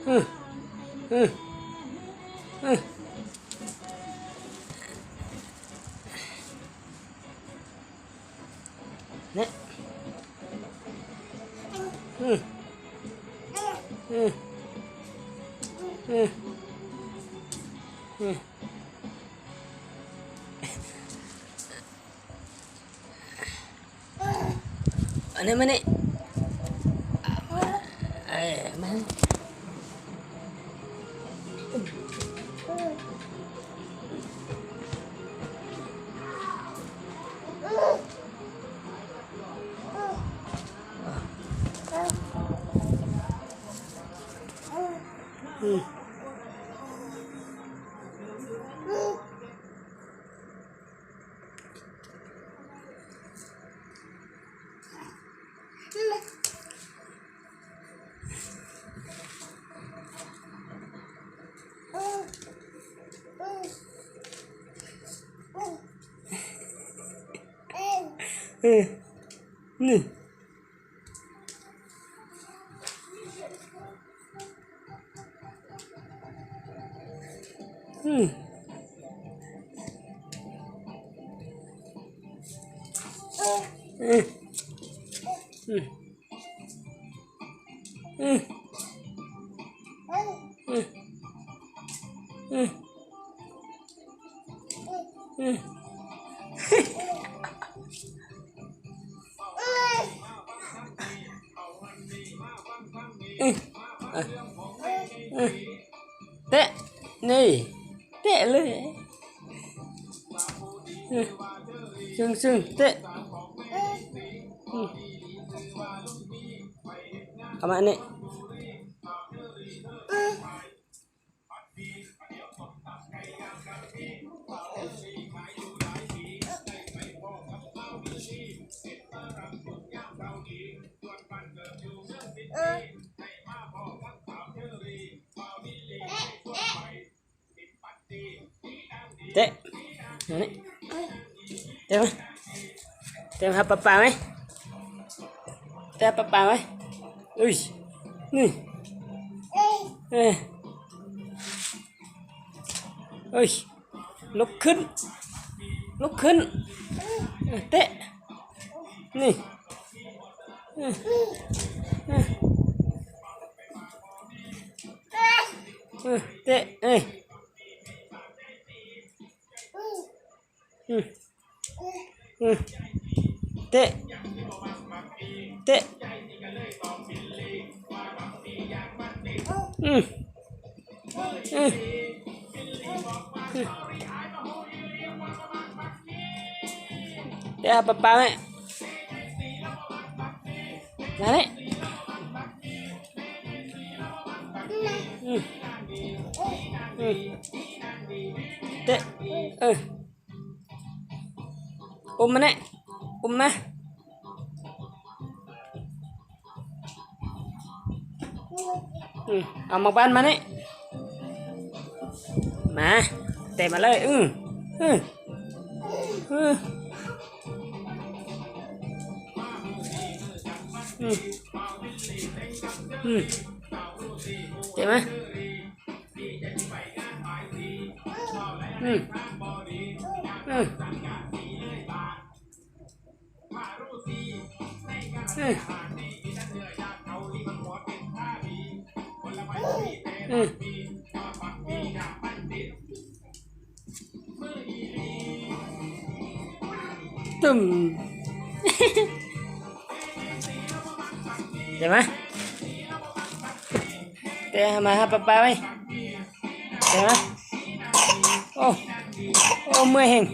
ອື ອື ອື ແນະ ອື ອື ອື ອື. ອັນນີ້ມານີ້ ເອີ ມາ ອືມ. ເອີ ນີ້. ອືມ ອືມ ອືມ ອືມ ອືມ ອືມ. ອື ອື ເຕະ ນີ້ ເຕະເລີຍ ອື ຊຶ້ງໆ ເຕະ ອື ເຂົ້າມາອັນນີ້. ເຕະ ມານີ້ ເຕະມາ ເຕະມາຫາປ້າໆໄວ້ ເຕະປ້າໆໄວ້ ອຸ້ຍ ນີ້ ເອີ ອຸ້ຍ ລຸກຂຶ້ນ ລຸກຂຶ້ນ ເອີ ເຕະ ນີ້ ເອີ ເອີ ເອີ ເຕະ ເອີ ອືມ ອືມ ເຕະ ເຕະ ອືມ ອືມ ອືມ ເຕະປ້າໆໄວ້ ມານີ້ ອືມ ອືມ ເຕະ ເອີ ອຸ້ມມານີ້ ອຸ້ມມາ ອືມ ເອົາໝາກບານມານີ້ ມາ ເຕະມາເລີຍ ອືມ ອືມ ອືມ ອືມ ອືມ ເຕະມາ ອືມ ອືມ ອືມ ອືມ ຕຶ້ມ ເຫັນໄໝ? ແຕ່ມາຫາປ້າໆໄວ້ ເຫັນໄໝ? ໂອ້ ໂອ້ ເມື່ອຍແຮງ.